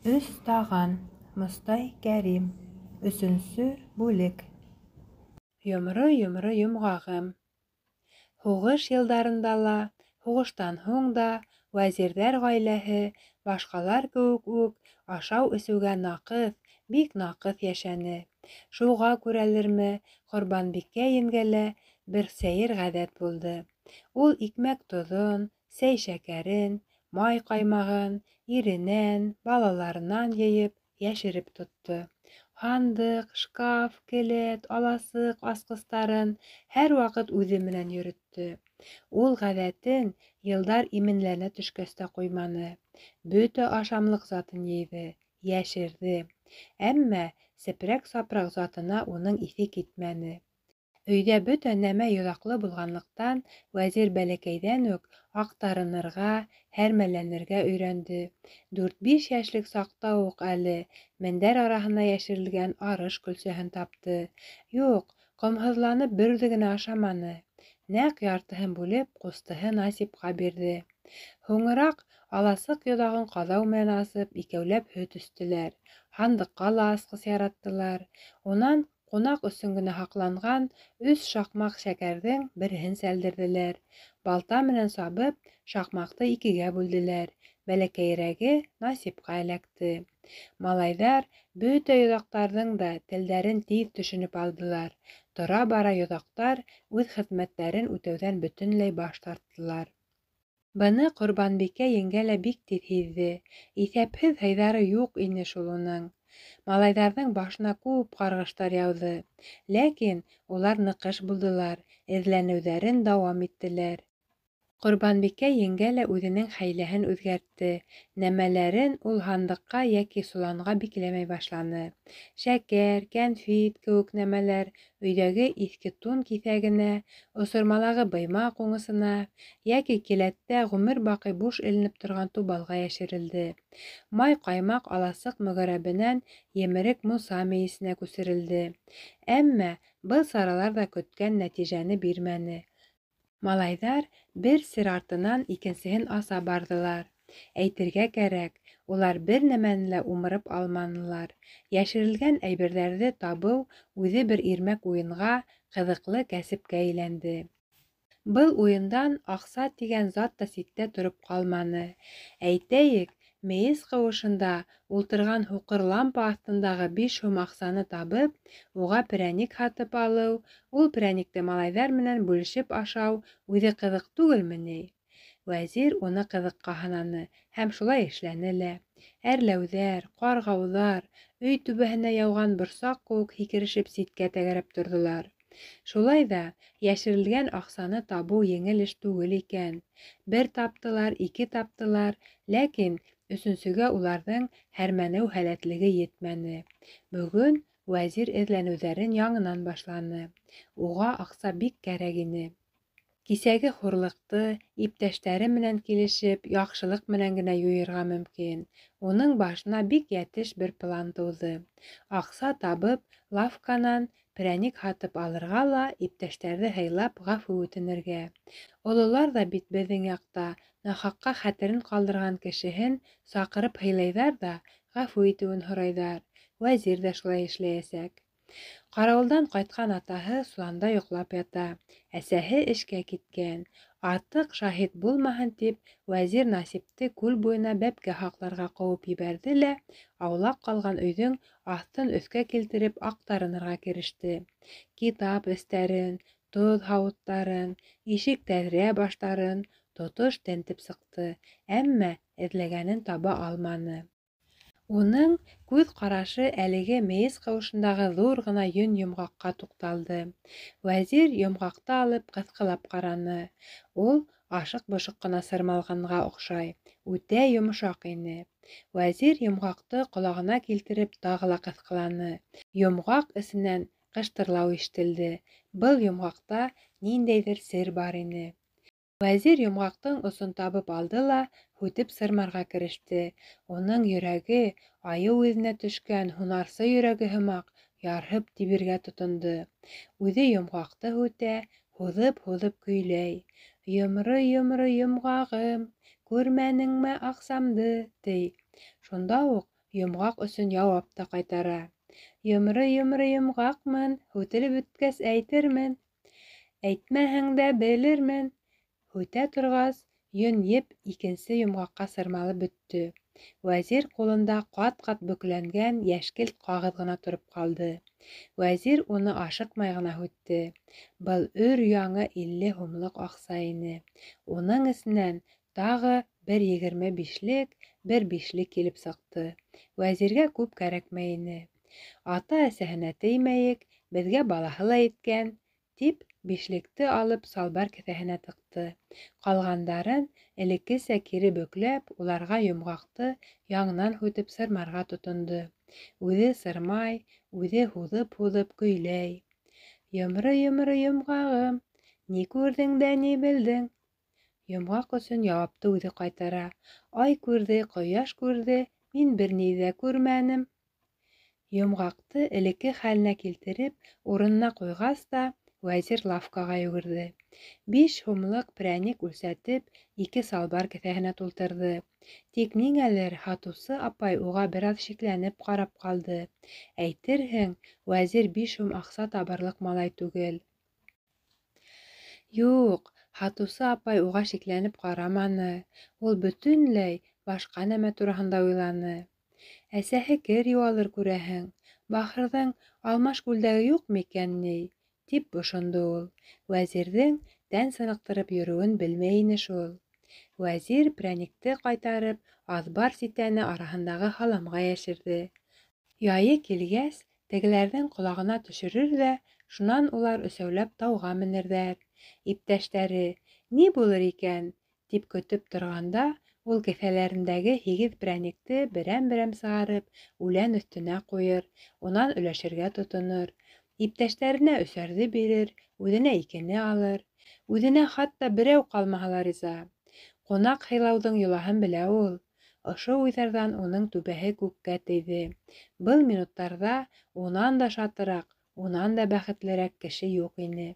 Өс таған. Мостай Кәрим. Өсөнсө бүлек. Йомро-йомро йомғағым. Һуғыш йылдарында ла, һуғыштан һуң да Вәзирҙәр ғаиләһе, башҡалар кеүек үк, ашау-эсеүгә наҡыҫ, бик наҡыҫ йәшәне. Шуға күрәлерме, Ҡорбанбикә еңгәлә бер сәйер ғәҙәт булды. Ул икмәк-тоҙон, сәй-шәкәрен, май-ҡаймағын иренән, балаларынан йыйып, йәшереп тотто. Һандыҡ, шкаф, келәт, аласыҡ асҡыстарын һәр ваҡыт үҙе менән йөрөттө. Ул ғәҙәтен йылдар именләнә төшкәс тә ҡуйманы. Бөтә ашамлыҡ затын йыйҙы, йәшерҙе. Әммә сепрәк-сапраҡ затына уның иҫе китмәне. Өйҙә бөтә нәмә йоҙаҡлы булғанлыҡтан, Вәзир бәләкәйҙән үк аҡтарынырға, һәрмәләнергә өйрәнде. Дүрт-биш йәшлек саҡта уҡ әле мендәр араһына йәшерелгән арыш көлсәһен тапты. Юҡ, ҡомһоҙланып бер үҙе генә ашаманы. Нәҡ яртыһын бүлеп, ҡустыһы Насипҡа бирҙе. Һуңыраҡ аласыҡ йоҙағын ҡаҙау менән асып, икәүләп һөт эстеләр. Һандыҡҡа ла асҡыс яраттылар. Унан ҡунаҡ өсөн генә һаҡланған өс шаҡмаҡ шәкәрҙең береһен сәлдерҙеләр. Балта менән сабып, шаҡмаҡты икегә бүлделәр. Бәләкәйерәге Насипҡа эләкте. Малайҙар бөтә йоҙаҡтарҙың да телдәрен тиҙ төшөнөп алдылар. Тора-бара йоҙаҡтар үҙ хеҙмәттәрен үтәүҙән бөтөнләй баш тарттылар. Быны Ҡорбанбикә еңгә лә бик тиҙ һиҙҙе. Иҫәпһеҙ һыйҙары юҡ ине шул уның. Малайҙарҙың башына күп ҡарғыштар яуҙы. Ләкин улар ныҡыш булдылар, эҙләнеүҙәрен дауам иттеләр. Ҡорбанбикә еңгә лә үҙенең хәйләһен үҙгәртте. Нәмәләрен ул һандыҡҡа йәки соланға бикләмәй башланы. Шәкәр, кәнфит кеүек нәмәләр өйҙәге иҫке тун киҫәгенә, осормалағы быйма ҡуңысына йәки келәттә ғүмер баҡый буш эленеп торған тубалға йәшерелде. Май-ҡаймаҡ аласыҡ мөгәрәбенән емерек мунса мейесенә күсерелде. Әммә был саралар ҙа көткән нәтижәне бирмәне. Малайҙар бер сер артынан икенсеһен аса барҙылар. Әйтергә кәрәк, улар бер нәмәне лә умырып алманылар. Йәшерелгән әйберҙәрҙе табыу үҙе бер ирмәк уйынға, ҡыҙыҡлы кәсепкә әйләнде. Был уйындан аҡса тигән зат та ситтә тороп ҡалманы. Әйтәйек, мейес ҡыуышында ултырған һуҡыр лампа аҫтындағы биш һум аҡсаны табып, уға перәник һатып алыу, ул перәникте малайҙар менән бүлешеп ашау үҙе ҡыҙыҡ түгелме ни? Вәзир уны ҡыҙыҡҡа һананы һәм шулай эшләне лә. Әрләүҙәр, ҡарғауҙар өй түбәһенә яуған борсаҡ кеүек һикерешеп ситкә тәгәрәп торҙолар. Шулай ҙа йәшерелгән аҡсаны табыу еңел эш түгел икән. Бер таптылар, ике таптылар, ләкин өсөнсөгә уларҙың һәрмәнеү һәләтлеге етмәне. Бөгөн Вәзир эҙләнеүҙәрен яңынан башланы. Уға аҡса бик кәрәк ине. Кисәге хурлыҡты иптәштәре менән килешеп, яҡшылыҡ менән генә юйырға мөмкин. Уның башына бик йәтеш бер план тыуҙы. Аҡса табып, лавканан перәник һатып алырға ла иптәштәрҙе һыйлап ғәфү үтенергә. Ололар ҙа бит беҙҙең яҡта нахаҡҡа хәтерен ҡалдырған кешеһен саҡырып һыйлайҙар ҙа ғәфү итеүен һорайҙар. Вәзир ҙә шулай эшләйәсәк. Ҡарауылдан ҡайтҡан атаһы соланда йоҡлап ята, әсәһе эшкә киткән. Артыҡ шаһит булмаһын тип, Вәзир Насипте күл буйына бәпкә һаҡларға ҡыуып ебәрҙе лә, аулаҡ ҡалған өйҙөң аҫтын өҫкә килтереп аҡтарынырға кереште. Китап эстәрен, тоҙ һауыттарын, ишек-тәҙрә баштарын тотош тентеп сыҡты, әммә эҙләгәнен таба алманы. Уның күҙ ҡарашы әлеге мейес ҡыуышындағы ҙур ғына йөн йомғаҡҡа туҡталды. Вәзир йомғаҡты алып ҡыҫҡылап ҡараны. Ул ашыҡ-бошоҡ ҡына сырмалғанға оҡшай, үтә йомшаҡ ине. Вәзир йомғаҡты ҡолағына килтереп тағы ла ҡыҫҡыланы. Йомғаҡ эсенән ҡыштырлау ишетелде. Был йомғаҡта ниндәйҙер сер бар ине. Вәзир йомғаҡтың осон табып алды ла һүтеп сырмарға кереште. Уның йөрәге, айыу эҙенә төшкән һунарсы йөрәге һымаҡ, ярһып тибергә тотондо. Үҙе йомғаҡты һүтә, һуҙып-һуҙып көйләй. Йомро-йомро йомғағым, күрмәнеңме аҡсамды, ти. Шунда уҡ йомғаҡ өсөн яуап та ҡайтара. Йомро-йомро йомғаҡмын, һүтелеп бөткәс әйтермен. Әйтмәһәң дә белермен. Һүтә торғас, йөн еп икенсе йомғаҡҡа сырмалып бөттө. Вәзир ҡулында ҡат-ҡат бөкләнгән йәшкелт ҡағыҙ ғына тороп ҡалды. Вәзир уны ашыҡмай ғына һүтте. Был өр-яңы 50 һумлыҡ аҡса ине. Уның эсенән тағы бер 25-лек, бер 5-лек килеп сыҡты. Вәзиргә күп кәрәкмәй ине. Ата-әсәһенә теймәйек, беҙгә балаһы ла еткән, тип 5-лекте алып салбар кеҫәһенә тыҡты. Ҡалғандарын элеккесә кире бөкләп, уларға йомғаҡты яңынан һүтеп сырмарға тотондо. Үҙе сырмай, үҙе һуҙып-һуҙып көйләй. Йомро-йомро йомғағым, ни күрҙең дә ни белдең? Йомғаҡ өсөн яуапты үҙе ҡайтара. Ай күрҙе, ҡояш күрҙе, мин бер ни ҙә күрмәнем. Йомғаҡты элекке хәленә килтереп, урынына ҡуйғас та, вәзир лавкаға йүгерҙе. 5 һумлыҡ прәник үлсәтеп, 2 салбар кеҫәһенә тултырҙы. Тик ниңәлер һатыусы апай уға бер аҙ шикләнеп ҡарап ҡалды. Әйтерһең, вәзир 5 һум аҡса табырлыҡ малай түгел. Юҡ, һатыусы апай уға шикләнеп ҡараманы. Ул бөтөнләй башҡа нәмә тураһында уйланы. Әсәһе кер йыуалыр күрәһең, бахырҙың алмаш күлдәге юҡ микән ни? Тип бошондо ул. Вәзирҙең тән сыныҡтырып йөрөүен белмәй ине шул. Вәзир прәникте ҡайтарып, аҙбар ситәне араһындағы һаламға йәшерҙе. Яйы килгәс, тегеләрҙең ҡолағына төшөрөр ҙә, шунан улар өсәүләп тауға менерҙәр. Иптәштәре, ни булыр икән, тип көтөп торғанда, ул кеҫәләрендәге 8 прәникте берәм-берәм сығарып, үлән өҫтөнә ҡуйыр, унан өләшергә тотонор. Иптәштәренә 3-әрҙе бирер, үҙенә 2-не алыр. Үҙенә хатта берәү ҡалмаһа ла риза. Ҡунаҡ һыйлауҙың йолаһын белә ул. Ошо уйҙарҙан уның түбәһе күккә тейҙе. Был минуттарҙа унан да шатыраҡ, унан да бәхетлерәк кеше юҡ ине.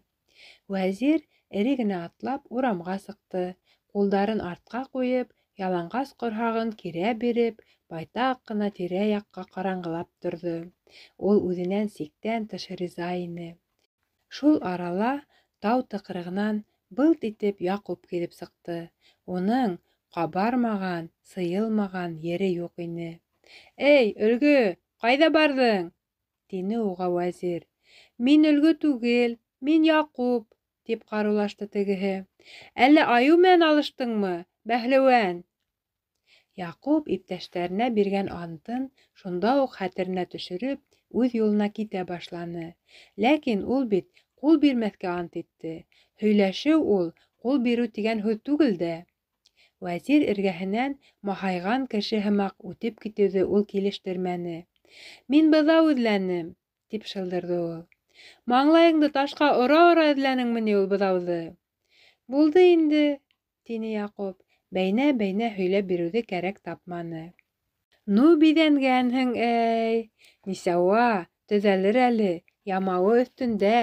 Вәзир эре генә атлап урамға сыҡты. Ҡулдарын артҡа ҡуйып, яланғас ҡорһағын кирә биреп, байтаҡ ҡына тирә-яҡҡа ҡараңғылап торҙо. Ул үҙенән сиктән тыш риза ине. Шул арала тау тыҡрығынан былт итеп Яҡуп килеп сыҡты. Уның ҡабармаған, сыйылмаған ере юҡ ине. Эй, өлгө, ҡайҙа барҙың? Тине уға вәзир. Мин өлгө түгел, мин Яҡуп, тип ҡарыулашты тегеһе. Әллә айыу менән алыштыңмы, бәһлеүән? Яҡуп иптәштәренә биргән антын шунда уҡ хәтеренә төшөрөп, үҙ юлына китә башланы. Ләкин ул бит ҡул бирмәҫкә ант итте. Һөйләшеү ул ҡул биреү тигән һүҙ түгел дә. Вәзир эргәһенән маһайған кеше һымаҡ үтеп китеүҙе ул килештермәне. Мин быҙау эҙләнем, тип шылдырҙы ул. Маңлайыңды ташҡа ора-ора эҙләнеңме ни ул быҙауҙы? Булды инде, тине Яҡуп. Бәйнә-бәйнә һөйләп биреүҙе кәрәк тапманы. Ну, биҙәнгәнһең, әй, нисауа, төҙәлер әле, ямауы өҫтөндә,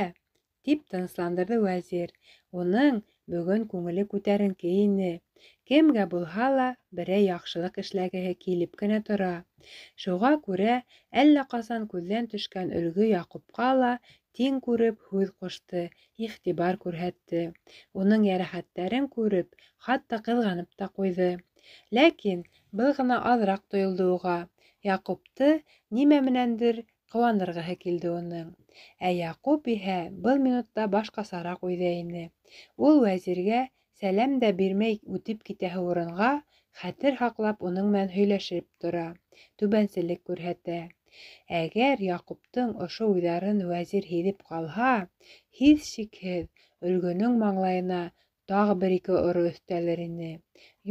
тип тынысландырҙы вәзир. Уның бөгөн күңеле күтәренке ине. Кемгә булһа ла берәй яҡшылыҡ эшләгеһе килеп кенә тора. Шуға күрә әллә ҡасан күҙҙән төшкән өлгө Яҡупҡа ла тиң күреп һүҙ ҡушты, иғтибар күрһәтте. Уның йәрәхәттәрен күреп, хатта ҡыҙғанып та ҡуйҙы. Ләкин был ғына аҙыраҡ тойолдо уға. Яҡупты нимә менәндер ҡыуанырғыһы килде уның. Ә Яҡуп иһә был минутта башҡасараҡ уйҙа ине. Ул вәзиргә сәләм дә бирмәй үтеп китәһе урынға хәтер һаҡлап уның менән һөйләшеп тора, түбәнселек күрһәтә. Әгәр Яҡуптың ошо уйҙарын вәзир һиҙеп ҡалһа, һис шикһеҙ өлгөнөң маңлайына тағы бер-ике оро өҫтәлер ине.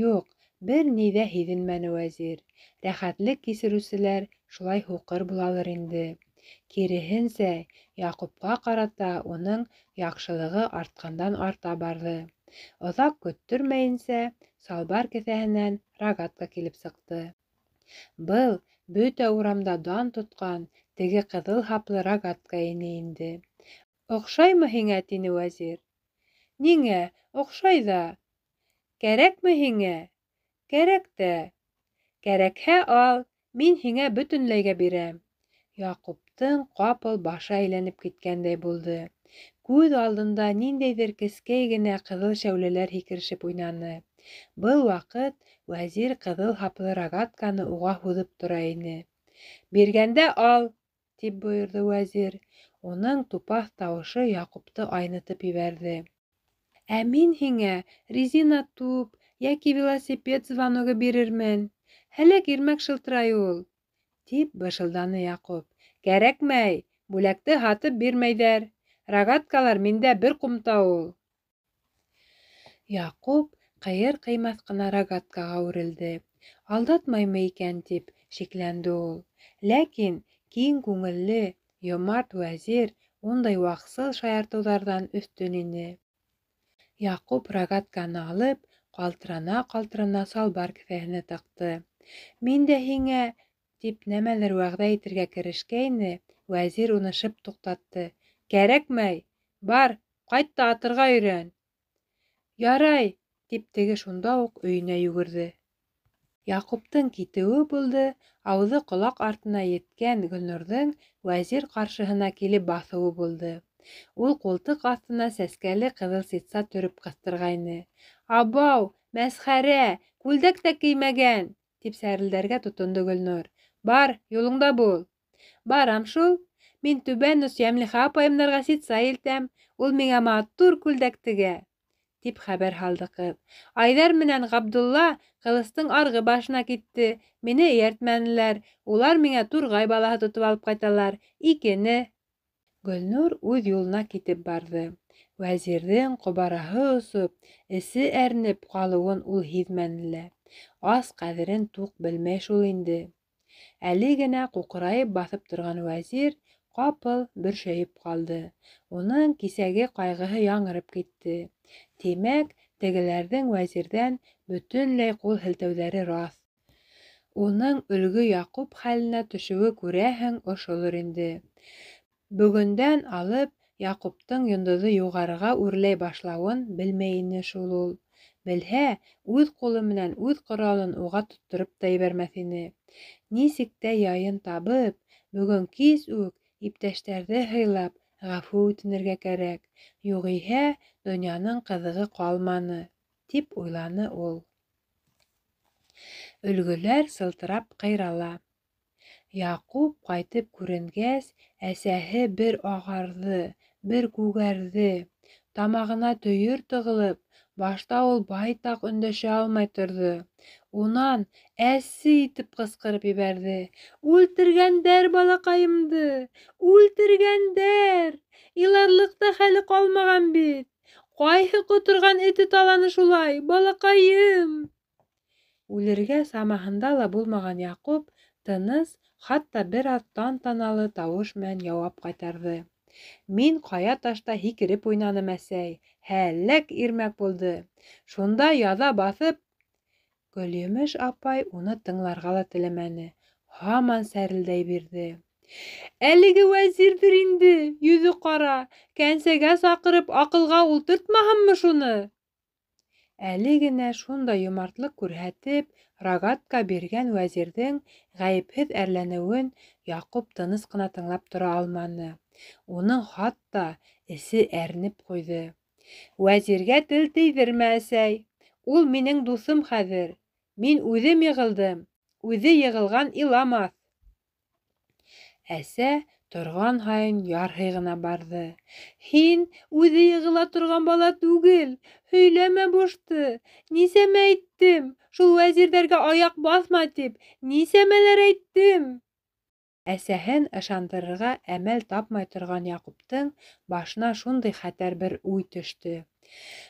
Юҡ, бер ни ҙә һиҙенмәне вәзир. Рәхәтлек кисереүселәр шулай һуҡыр булалыр инде. Киреһенсә, Яҡупҡа ҡарата уның яҡшылығы артҡандан арта барҙы. Оҙаҡ көттөрмәйенсә, салбар кеҫәһенән рогатка килеп сыҡты. Был бөтә урамда дан тотҡан теге ҡыҙыл һаплы рогатка ине инде. Оҡшаймы һиңә, тине вәзир. Ниңә, оҡшай ҙа. Кәрәкме һиңә? Кәрәк тә. Кәрәкһә ал, Мин һиңә бөтөнләйгә бирәм. Яҡуптың ҡапыл башы әйләнеп киткәндәй булды. Күҙ алдында ниндәйҙер кескәй генә ҡыҙыл шәүләләр һикерешеп уйнаны. Был ваҡыт вәзир ҡыҙыл һаплы рогатканы уға һуҙып тора ине. Биргәндә ал, тип бойорҙо вәзир. Уның тупаҫ тауышы Яҡупты айнытып ебәрҙе. Ә мин һиңә резина туп йәки велосипед звоногы бирермен. Һәләк ирмәк шылтырай ул, тип бышылданы Яҡуп. Кәрәкмәй, бүләкте һатып бирмәйҙәр. Рогаткалар миндә бер ҡумта ул. Яҡуп ҡыйыр-ҡыймаҫ ҡына рогаткаға үрелде. Алдатмаймы икән тип шикләнде ул. Ләкин киң күңелле, йомарт вәзир ундай ваҡсыл шаяртыуҙарҙан өҫтөн ине. Яҡуп рогатканы алып, ҡалтырана-ҡалтырана салбар кеҫәһенә тыҡты. Мин дә һиңә, тип нәмәлер вәғәҙә итергә керешкәйне, вәзир уны шып туҡтатты. Кәрәкмәй, бар, ҡайт та атырға өйрән. Ярай, тип теге шунда уҡ өйөнә йүгерҙе. Яҡуптың китеүе булды, ауыҙы ҡолаҡ артына еткән Гөлнурҙың вәзир ҡаршыһына килеп баҫыуы булды. Ул ҡултыҡ аҫтына сәскәле ҡыҙыл ситса төрөп ҡыҫтырғайны. Абау, мәсхәрә, күлдәк тә кеймәгән, тип сәрелдәргә тотондо Гөлнур. Бар, юлыңда бул. Барам шул. Мин түбән ос Йәмлиха апайымдарға ситса илтәм, ул миңә матур күлдәк тегә, тип хәбәр һалды ҡыҙ. Айҙар менән Ғабдулла ҡылыстың арғы башына китте, мине эйәртмәнеләр, улар миңә турғай балаһы тотоп алып ҡайталар, икене. Гөлнур үҙ юлына китеп барҙы. Вәзирҙең ҡобараһы осоп, эсе әрнеп ҡалыуын ул һиҙмәне лә. Ас ҡәҙерен туҡ белмәй шул инде. Әле генә ҡуҡырайып баҫып торған вәзир ҡапыл бөршәйеп ҡалды. Уның кисәге ҡайғыһы яңырып китте. Тимәк, тегеләрҙең вәзирҙән бөтөнләй ҡул һелтәүҙәре раҫ. Уның өлгө Яҡуп хәленә төшөүе күрәһең ошолор инде. Бөгөндән алып Яҡуптың йондоҙо юғарыға үрләй башлауын белмәй ине шул ул. Белһә, үҙ ҡулы менән үҙ ҡоралын уға тоттороп та ебәрмәҫ ине. Нисек тә яйын табып, бөгөн кис үк иптәштәрҙе һыйлап, ғәфү үтенергә кәрәк. Юғиһә, донъяның ҡыҙығы ҡалманы, тип уйланы ул. Өлгөләр сылтырап ҡыйрала. Яҡуп ҡайтып күренгәс, әсәһе бер ағарҙы, бер күгәрҙе. Тамағына төйөр тығылып, башта ул байтаҡ өндәшә алмай торҙо. Унан әсе итеп ҡысҡырып ебәрҙе. Үлтергәндәр балаҡайымды! Үлтергәндәр! Иларлыҡ та хәле ҡалмаған бит. Ҡайһы ҡоторған эте таланы шулай, балаҡайым? Үлергә самаһында ла булмаған Яҡуп тыныс, хатта бер аҙ тантаналы тауыш менән яуап ҡайтарҙы. Мин ҡая ташта һикереп уйнаным, әсәй. Һәләк ирмәк булды. Шунда яҙа баҫып, Гөлйемеш апай уны тыңларға ла теләмәне. Һаман сәрелдәй бирҙе. Әлеге вәзирҙер инде, йөҙө ҡара, кәнсәгә саҡырып аҡылға ултыртмаһынмы шуны? Әле генә шундай йомартлыҡ күрһәтеп, рогатка биргән вәзирҙең ғәйепһеҙ әрләнеүен Яҡуп тыныс ҡына тыңлап тора алманы. Уның хатта эсе әрнеп ҡуйҙы. Вәзиргә тел тейҙермә, әсәй. Ул минең дуҫым хәҙер. Мин үҙем йығылдым. Үҙе йығылған иламаҫ. Әсә торған һайын ярһый ғына барҙы. Һин үҙе йығыла торған бала түгел. Һөйләмә бушты. Нисәмә әйттем, шул вәзирҙәргә аяҡ баҫма тип, нисәмәләр әйттем. Әсәһен ышандырырға әмәл тапмай торған Яҡуптың башына шундай хәтәр бер уй төштө.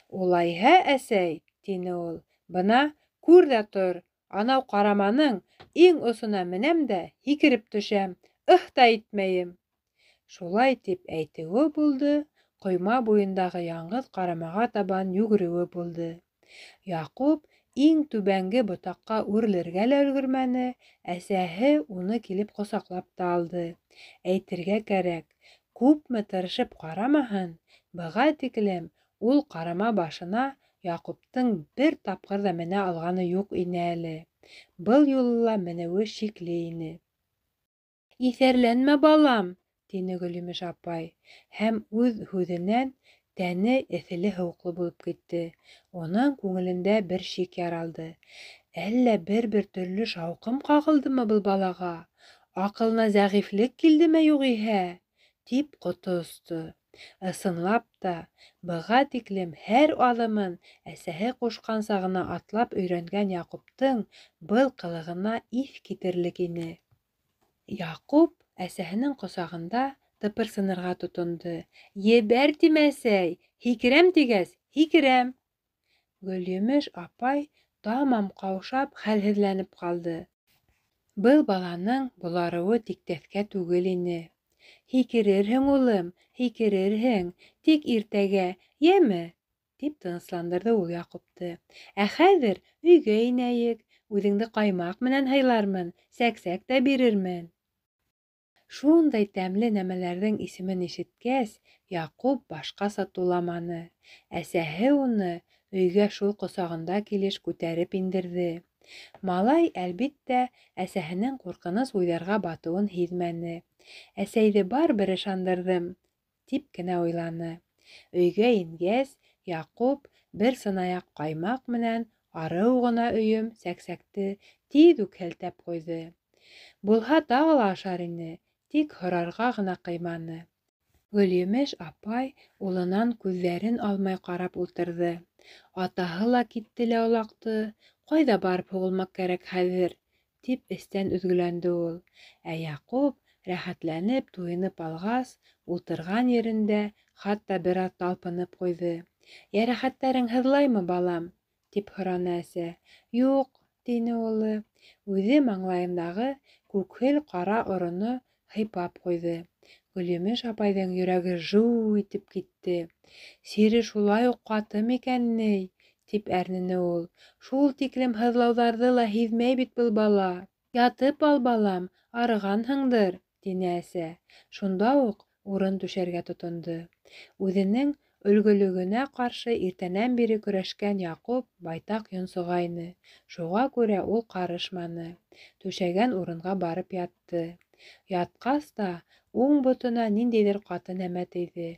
Улайһа, әсәй, тине ул, бына күр ҙә тор, анау ҡараманың иң осона менәм дә һикереп төшәм, ыһ та итмәйем. Шулай тип әйтеүе булды, ҡойма буйындағы яңғыҙ ҡарамаға табан йүгереүе булды. Яҡуп иң түбәнге ботаҡҡа үрелергә лә өлгөрмәне, әсәһе уны килеп ҡосаҡлап та алды. Әйтергә кәрәк, күпме тырышып ҡарамаһын, быға тиклем ул ҡарама башына Яҡуптың бер тапҡыр ҙа менә алғаны юҡ ине әле. Был юлы ла менеүе шикле ине. Иҫәрләнмә, балам, тине Гөлйемеш апай, һәм үҙ һүҙенән тәне эҫеле-һыуыҡлы булып китте. Уның күңелендә бер шик яралды. Әллә бер-бер төрлө шауҡым ҡағылдымы был балаға? Аҡылына зәғифлек килдеме юғиһә? Тип ҡото осто. Ысынлап та, быға тиклем һәр аҙымын әсәһе ҡушҡанса ғына атлап өйрәнгән Яҡуптың был ҡылығына иҫ китерлек ине. Яҡуп әсәһенең ҡосағында тыпырсынырға тотондо. Ебәр тим, әсәй, һикерәм тигәс, һикерәм. Гөлйемеш апай тамам ҡаушап, хәлһеҙләнеп ҡалды. Был баланың боларыуы тиктәҫкә түгел ине. Һикерерһең, улым, һикерерһең, тик иртәгә, йәме? Тип тынысландырҙы ул Яҡупты. Ә хәҙер өйгә инәйек, үҙеңде ҡаймаҡ менән һыйлармын, сәксәк тә бирермен. Шундай тәмле нәмәләрҙең исемен ишеткәс, Яҡуп башҡаса туламаны. Әсәһе уны өйгә шул ҡосағында килеш күтәреп индерҙе. Малай, әлбиттә, әсәһенең ҡурҡыныс уйҙарға батыуын һиҙмәне. Әсәйҙе барыбер ышандырҙым, тип кенә уйланы. Өйгә ингәс, Яҡуп бер сынаяҡ ҡаймаҡ менән арыу ғына өйөм сәксәкте тиҙ үк һелтәп ҡуйҙы. Булһа тағы ла ашар ине, тик һорарға ғына ҡыйманы. Гөлйемеш апай улынан күҙҙәрен алмай ҡарап ултырҙы. Атаһы ла китте лә олаҡты, ҡайҙа барып һуғылмаҡ кәрәк хәҙер, тип эстән өҙгөләнде ул. Ә Яҡуп рәхәтләнеп туйынып алғас, ултырған ерендә хатта бер аҙ талпынып ҡуйҙы. Йәрәхәттәрең һыҙлаймы, балам? Тип һораны әсә. Юҡ, тине улы. Үҙе маңлайындағы күкһел ҡара ороно һыйпап ҡуйҙы. Гөлйемеш апайҙың йөрәге жыу итеп китте. Сире шулай уҡ ҡаты микән ни? Тип әрнене ул. Шул тиклем һыҙлауҙарҙы ла һиҙмәй бит был бала. Ятып ал, балам, арығанһыңдыр, тине әсә. Шунда уҡ урын түшәргә тотондо. Үҙенең өлгөлөгөнә ҡаршы иртәнән бире көрәшкән Яҡуп байтаҡ йонсоғайны. Шуға күрә ул ҡарышманы. Түшәгән урынға барып ятты. Ятҡас та уң ботона ниндәйҙер ҡаты нәмә тейҙе.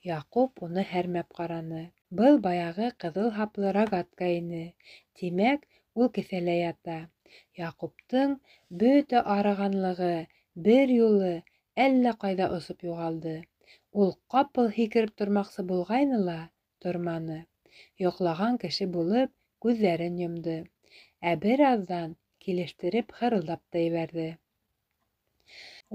Яҡуп уны һәрмәп ҡараны. Был баяғы ҡыҙыл һаплы рогатка ине. Тимәк, ул кеҫәлә ята. Яҡуптың бөтә арығанлығы бер юлы әллә ҡайҙа осоп юғалды. Ул ҡапыл һикереп тормаҡсы булғайны ла, торманы. Йоҡлаған кеше булып күҙҙәрен йомдо. Ә бер аҙҙан килештереп хырылдап та ебәрҙе.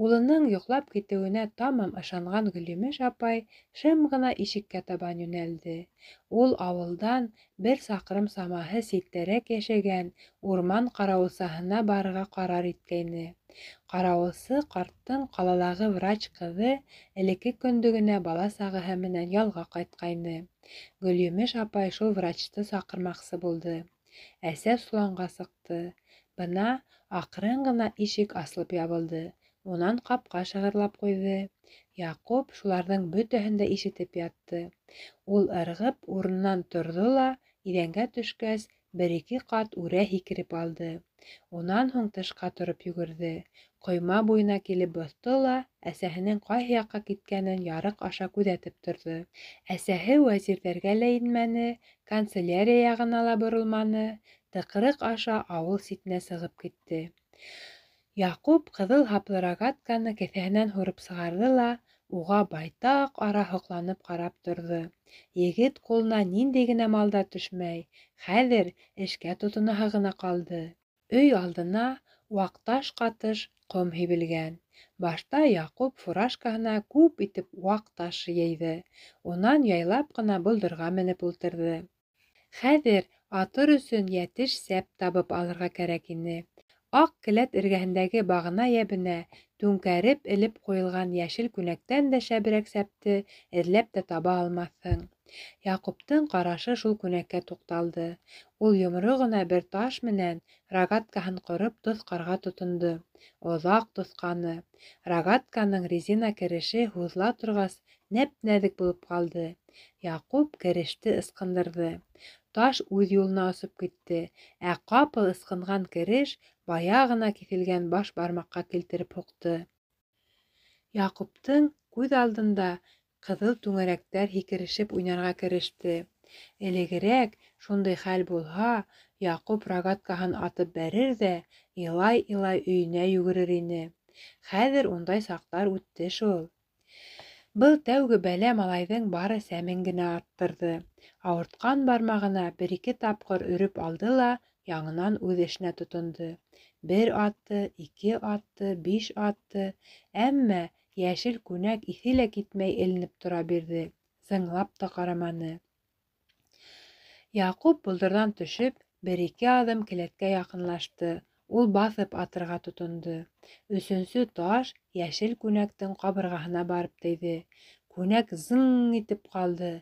Улының йоҡлап китеүенә тамам ышанған Гөлйемеш апай шым ғына ишеккә табан йүнәлде. Ул ауылдан бер саҡрым самаһы ситтәрәк йәшәгән урман ҡарауылсыһына барырға ҡарар иткәйне. Ҡарауылсы ҡарттың ҡалалағы врач ҡыҙы элекке көндө генә бала-сағаһы менән ялға ҡайтҡайны. Гөлйемеш апай шул врачты саҡырмаҡсы булды. Әсә соланға сыҡты. Бына аҡрын ғына ишек асылып ябылды. Унан ҡапҡа шығырлап ҡуйҙы. Яҡуп шуларҙың бөтәһен дә ишетеп ятты. Ул ырғып урынынан торҙо ла, иҙәнгә төшкәс, бер-ике ҡат үрә һикереп алды. Унан һуң тышҡа тороп йүгерҙе. Ҡойма буйына килеп боҫто ла, әсәһенең ҡайһы яҡҡа киткәнен ярыҡ аша күҙәтеп торҙо. Әсәһе вәзирҙәргә лә инмәне, канцелярия яғына ла боролманы, тыҡрыҡ аша ауыл ситенә сығып китте. Яҡуп ҡыҙыл һаплы рогатканы кеҫәһенән һурып сығарҙы ла, уға байтаҡ ара һоҡланып ҡарап торҙо. Егет ҡулына ниндәй генә мал да төшмәй, хәҙер эшкә тотонаһы ғына ҡалды. Өй алдына ваҡташ ҡатыш ҡом һибелгән. Башта Яҡуп фуражкаһына күп итеп ваҡ таш йыйҙы, унан яйлап ҡына болдорға менеп ултырҙы. Хәҙер атыр өсөн йәтеш сәп табып алырға кәрәк ине. Аҡ келәт эргәһендәге бағана йәбенә түңкәреп элеп ҡуйылған йәшел күнәктән дә шәберәк сәпте эҙләп тә таба алмаҫһың. Яҡуптың ҡарашы шул күнәккә туҡталды. Ул йомро ғына бер таш менән рогаткаһын ҡороп тоҫҡарға тотондо. Оҙаҡ тоҫҡаны. Рогатканың резина кереше һуҙыла торғас, нәп-нәҙек булып ҡалды. Яҡуп кереште ысҡындырҙы. Таш үҙ юлына осоп китте, ә ҡапыл ысҡынған кереш бая ғына киҫелгән баш бармаҡҡа килтереп һуҡты. Яҡуптың күҙ алдында ҡыҙыл түңәрәктәр һикерешеп уйнарға кереште. Элегерәк шундай хәл булһа, Яҡуп рогаткаһын атып бәрер ҙә илай-илай өйөнә йүгерер ине. Хәҙер ундай саҡтар үтте шул. Был тәүге бәлә малайҙың бары сәмен генә арттырҙы. Ауыртҡан бармағына бер-ике тапҡыр өрөп алды ла яңынан үҙ эшенә тотондо. Бер атты, ике атты, биш атты, әммә йәшел күнәк иҫе лә китмәй эленеп тора бирҙе, зыңлап та ҡараманы. Яҡуп болдорҙан төшөп, бер-ике аҙым келәткә яҡынлашты. Ул баҫып атырға тотондо. Өсөнсө таш йәшел күнәктең ҡабырғаһына барып тейҙе. Күнәк зың итеп ҡалды.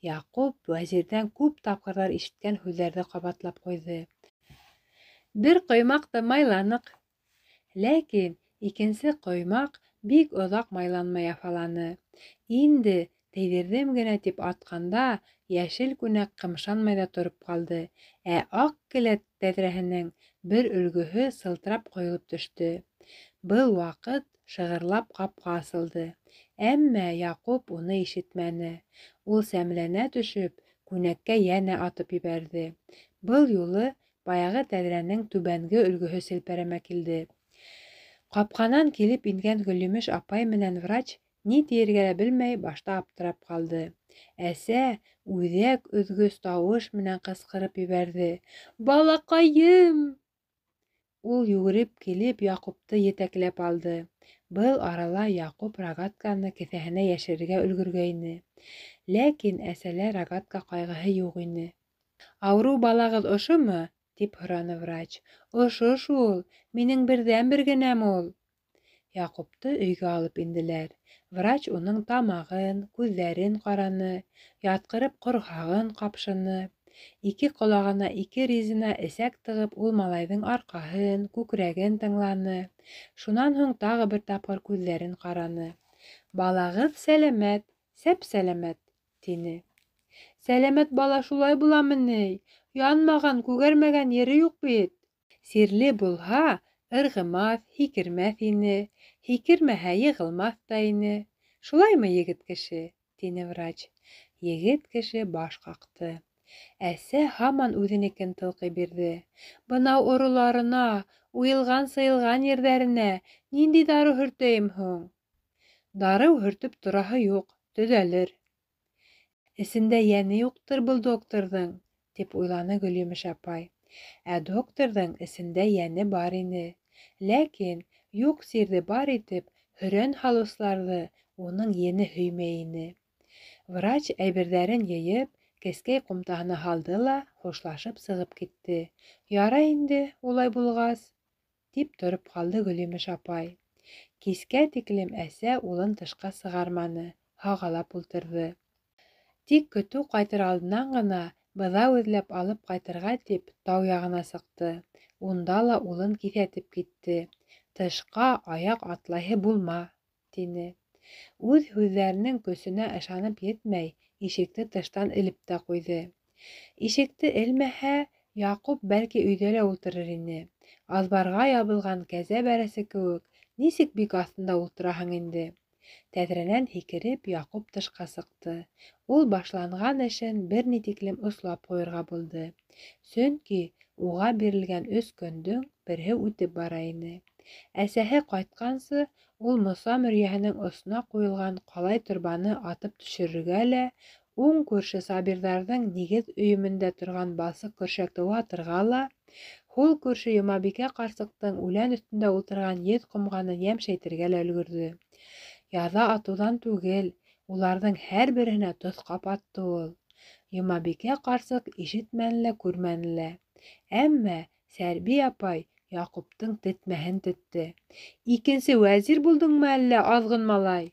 Яҡуп вәзирҙән күп тапҡырҙар ишеткән һүҙҙәрҙе ҡабатлап ҡуйҙы. Бер ҡоймаҡты майланыҡ. Ләкин икенсе ҡоймаҡ бик оҙаҡ майланмай яфаланы. Инде тейҙерҙем генә тип атҡанда, йәшел күнәк ҡымшанмай ҙа тороп ҡалды, ә аҡ келәт тәҙрәһенең бер өлгөһө сылтырап ҡойолоп төштө. Был ваҡыт шығырлап ҡапҡа асылды. Әммә Яҡуп уны ишетмәне. Ул сәмләнә төшөп, күнәккә йәнә атып ебәрҙе. Был юлы баяғы тәҙрәнең түбәнге өлгөһө селпәрәмә килде. Ҡапҡанан килеп ингән Гөлйемеш апай менән врач ни тиергә лә белмәй башта аптырап ҡалды. Әсә үҙәк өҙгөс тауыш менән ҡысҡырып ебәрҙе: «Балаҡайым!» Ул йүгереп килеп Яҡупты етәкләп алды. Был арала Яҡуп рогатканы кеҫәһенә йәшерергә өлгөргәйне. Ләкин әсәлә рогатка ҡайғыһы юҡ ине. «Ауырыу балағыҙ ошомо?» — тип һораны врач. «Ошо шул, минең берҙән-бер генәм ул». Яҡупты өйгә алып инделәр. Врач уның тамағын, күҙҙәрен ҡараны, ятҡырып ҡорһағын ҡапшыны. Ике ҡолағына ике резина эсәк тығып, ул малайҙың арҡаһын, күкрәген тыңланы. Шунан һуң тағы бер тапҡыр күҙҙәрен ҡараны. «Балағыҙ сәләмәт, сәп-сәләмәт», — тине. «Сәләмәт бала шулай буламы ни? Янмаған, күгәрмәгән ере юҡ бит. Сирле булһа, ырғымаҫ, һикермәҫ ине, һикермәһә, йығылмаҫ та ине. Шулаймы, егет кеше?» — тине врач. Егет кеше баш ҡаҡты. Әсә һаман үҙенекен тылҡый бирҙе. «Бынау ороларына, уйылған-сыйылған ерҙәренә ниндәй дарыу һөртәйем һуң?» «Дарыу һөртөп тораһы юҡ, төҙәлер». «Эсендә йәне юҡтыр был докторҙың», — тип уйланы Гөлйемеш апай. Ә докторҙың эсендә йәне бар ине. Ләкин юҡ сирҙе бар итеп, һөрән һалыусыларҙы уның ене һөймәй ине. Врач әйберҙәрен йыйып, кескәй ҡумтаһына һалды ла хушлашып сығып китте. «Ярай инде, улай булғас», — тип тороп ҡалды Гөлйемеш апай. Кискә тиклем әсә улын тышҡа сығарманы, һағалап ултырҙы. Тик көтөү ҡайтыр алдынан ғына быҙау эҙләп алып ҡайтырға тип тау яғына сыҡты. Унда ла улын киҫәтеп китте. «Тышҡа аяҡ атлайһы булма», — тине. Үҙ һүҙҙәренең көсөнә ышанып етмәй, ишекте тыштан элеп тә ҡуйҙы. Ишекте элмәһә, Яҡуп бәлки өйҙә лә ултырыр ине. Аҙбарға ябылған кәзә бәрәсе кеүек, нисек бик аҫтында ултыраһың инде? Тәҙрәнән һикереп, Яҡуп тышҡа сыҡты. Ул башланған эшен бер ни тиклем ослап ҡуйырға булды. Сөнки уға бирелгән өс көндөң береһе үтеп бара ине. Әсәһе ҡайтҡансы, ул Муса мөрйәһенең осона ҡуйылған ҡалай торбаны атып төшөрөргә лә, уң күрше Сабирҙарҙың нигеҙ өйөмөндә торған балсыҡ көршәкте ватырға ла, һул күрше Йомабикә ҡарсыҡтың үлән өҫтөндә ултырған еҙ ҡомғанын йәмшәйтергә лә өлгөрҙө. Яҙа атыуҙан түгел, уларҙың һәр береһенә тоҫҡап атты ул. Йомабикә ҡарсыҡ ишетмәне лә, күрмәне лә. Әммә Сәрби апай Яҡуптың тетмәһен тетте. «Икенсе вәзир булдыңмы әллә, аҙғын малай?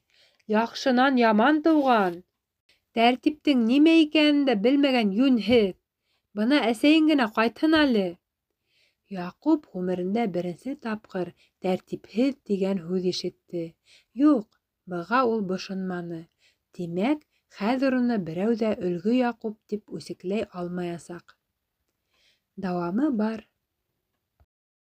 Яҡшынан яман тыуған! Тәртиптең нимә икәнен дә белмәгән йүнһеҙ! Бына әсәйең генә ҡайтһын әле!» Яҡуп ғүмерендә беренсе тапҡыр «тәртипһеҙ» тигән һүҙ ишетте. Юҡ, быға ул бошонманы. Тимәк, хәҙер уны берәү ҙә Өлгө Яҡуп тип үсекләй алмаясаҡ. Дауамы бар.